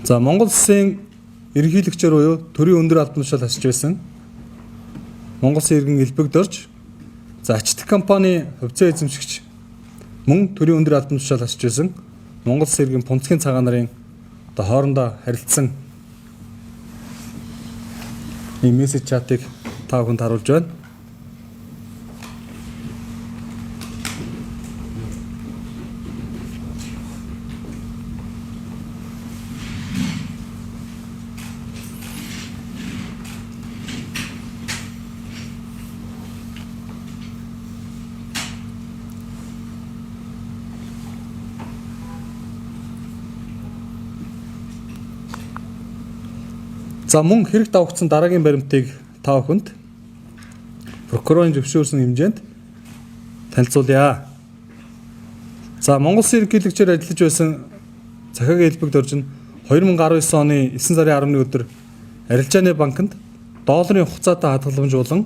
За, Монгол Улсын ерөнхийлөгчөөр буюу төрийн өндөр албан тушаал хасж байсан Монгол Улсын иргэн Элбэг Дорж, за, Ачтик компани хувьцаа эзэмшигч, мөн төрийн өндөр албан тушаал хасж байсан Монгол Улсын иргэн Пунцгийн цагаан нарын одоо хоорондоо харилцсан ийм мессеж чатыг та бүхэнд харуулж байна. За, мөн хэрэг давагдсан дараагийн баримтыг та бүхэнд прокурорын зөвшөөрсөн хэмжээнд танилцуулъя. За, Монгол Улсын ерөнхийлөгчөөр ажиллаж байсан Цахиагийн Элбэг Дорж нь 2019 оны 9 сарын 11 өдөр Арилжааны банкнд долларын хугацаатай хадгаламж болон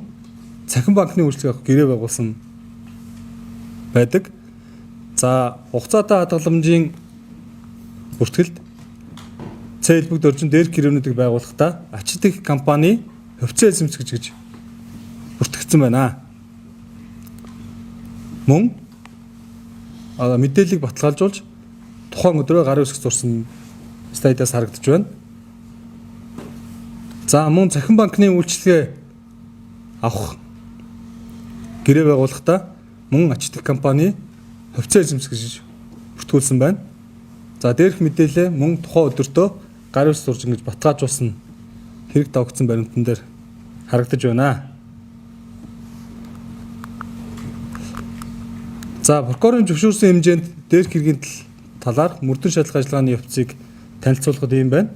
цахим банкны үйлчлэг авах гэрээ байгуулсан байдаг. За, хугацаатай хадгаламжийн бүртгэлд Ц Элбэг Дорж нь дээрх гэрээнүүдийг байгуулахдаа Ачтик компани хувьцаа эзэмшигч гэж бүртгэгдсэн байна. Мөн мэдээллийг баталгаажуулж тухайн өдрөө гарын үсэг зурсан слайдаас харагдаж байна. За, мөн цахим банкны үйлчилгээ авах гэрээ байгуулахдаа мөн Ачтик компани хувьцаа эзэмшигч гэж бүртгүүлсэн байна. За, дээрх мэдээлэл мөн тухайн өдөртөө гарын үсэг зурж ингэж баталгаажуулсан хэрэг давагдсан баримтан дээр харагдаж байна. За, прокурорын зөвшөөрсөн хэмжээнд дээрх хэргийн талаар мөрдөн шалах ажиллагааны явцыг танилцуулахад ийм байна.